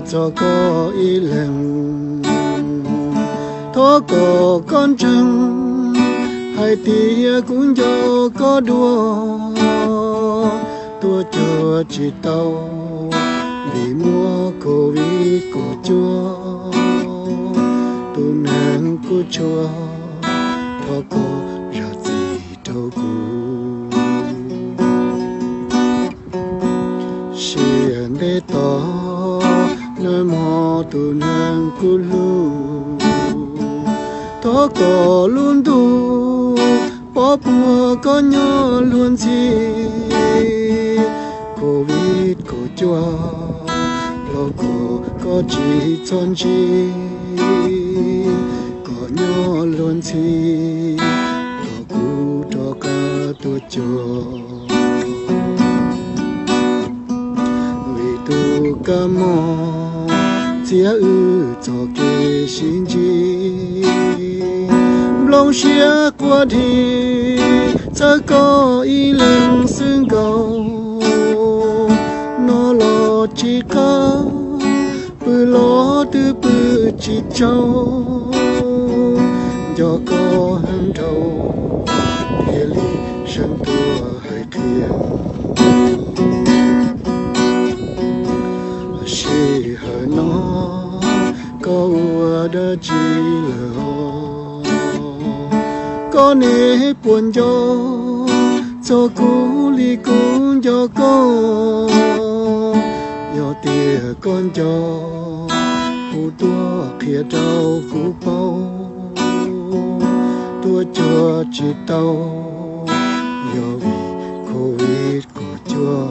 txog koj ib leeg. Thov kom koj ntseeg hais tias kuv nco koj dua, tuaj cuag tsis tau vim muaj covid kaum cuaj, tus neeg kuj tshuav, thov koj zam txim rau kuv. Sim ntev tos nag hmo tus neeg kuv hlub, thov kom lub ntuj pov puag koj nyob luag ntxhi. Covid kaum cuaj los kom koj tsis txhob ntsib, kom nyob luag ntxhi, kom kuv rov qab tuaj cuag. Vim tus kab mob txiav wb txoj kev sib ntsib, nplooj siab quaj dhi txhawb koj ib leeg xwb nkaus. No los tsis qab, pw los twb pw tsis tsaug, nco koj heev dhau, thiaj li seev tuaj hais qhia. Sij hawm no koj ua dab tsi lawm os? Koj niam puas nco txog kuv li kuv nco koj? Yog tias koj nco, hu tuaj qhia rau kuv paub. Tuaj cuag tsis tau, yog vim covid kaum cuaj.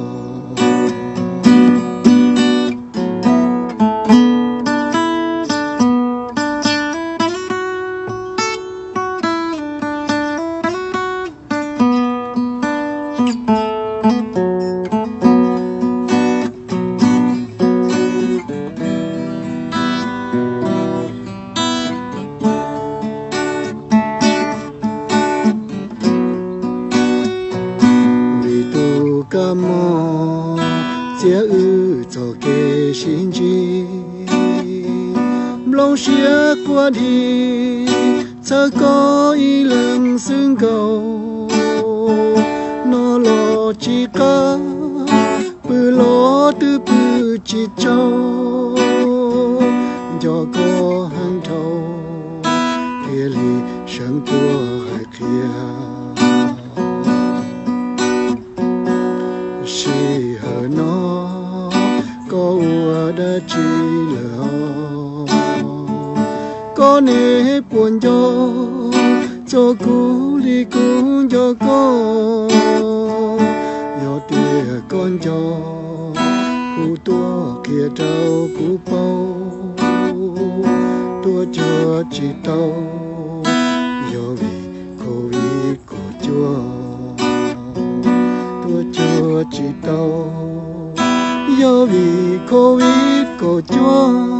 Vim tus kab mob txiav wb txoj kev sib ntsib, nplooj siab quaj dhi txhawb koj ib leeg xwb nkaus. No los tsis qab, pw los twb pw tsis tsaug, nco koj heev dhau, thiaj li seev tuaj hais qhia. Sij hawm no koj ua dab tsi lawm os? Koj niam puas nco txog kuv li kuv nco koj? Yog tias koj nco, hu tuaj qhia rau kuv paub. Tuaj cuag tsis tau, yog vim covid kaum cuaj. Tuaj cuag tsis tau, yog vim covid kaum cuaj.